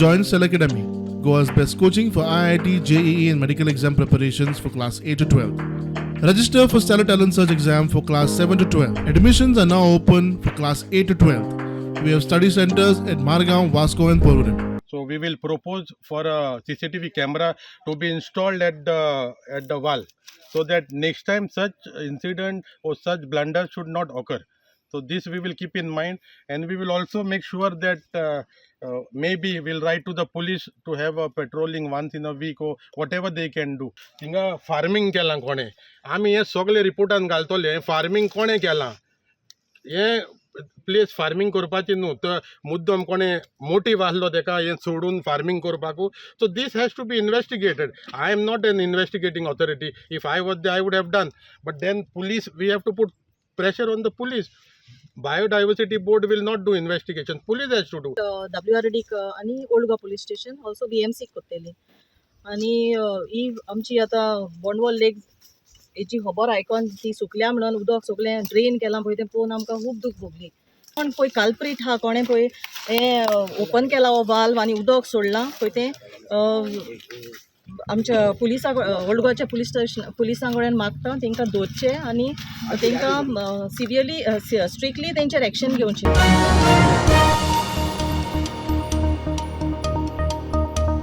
Join Cell Academy, Goa's best coaching for IIT, JEE, and medical exam preparations for class 8 to 12. Register for Stellar Talent Search exam for class 7 to 12. Admissions are now open for class 8 to 12. We have study centers at Margaon, Vasco, and Porvorim. So we will propose for a CCTV camera to be installed at the wall, so that next time such incident or such blunder should not occur. So this we will keep in mind, and we will also make sure that maybe we'll write to the police to have a patrolling once in a week or whatever they can do. थिंगा farming केलां कोणें, आमी हें सगळें रिपोर्टान घालतले. Farming कोणें केलां, हें प्लेस फार्मींग करपाची न्हू, तो मुद्दम कोणें मोटीव आहलो तेका हें सोडून farming करपाकू. So this has to be investigated. I am not an investigating authority. If I was, I would have done, but then police, we have to put pressure on the police. Biodiversity board will not do investigation, police has to do. W R डीक आनी old Goa police station, also B M सीक कोत्तेली. आनी ही आमची आतां बोंडवल लेक हेची खबर आयकोन ती सुकल्या म्हणून उदक सगळें ड्रेन केलां पळय, तें पळोवन आमकां खूब दूख भोगली. कोण पळय कालप्रीट आहा, कोणें पळय हें ओपन केलां हो वाल्व आनी उदक सोडलां पळय, तें आमच्या पुलिसा, ओल्ड गोवाच्या पुलीस स्टेशन पुलिसां कडेन मागता, तांकां धरचें आनी तांकां सिवियरली, स्ट्रिक्टली तेंचेर एक्शन घेवचें.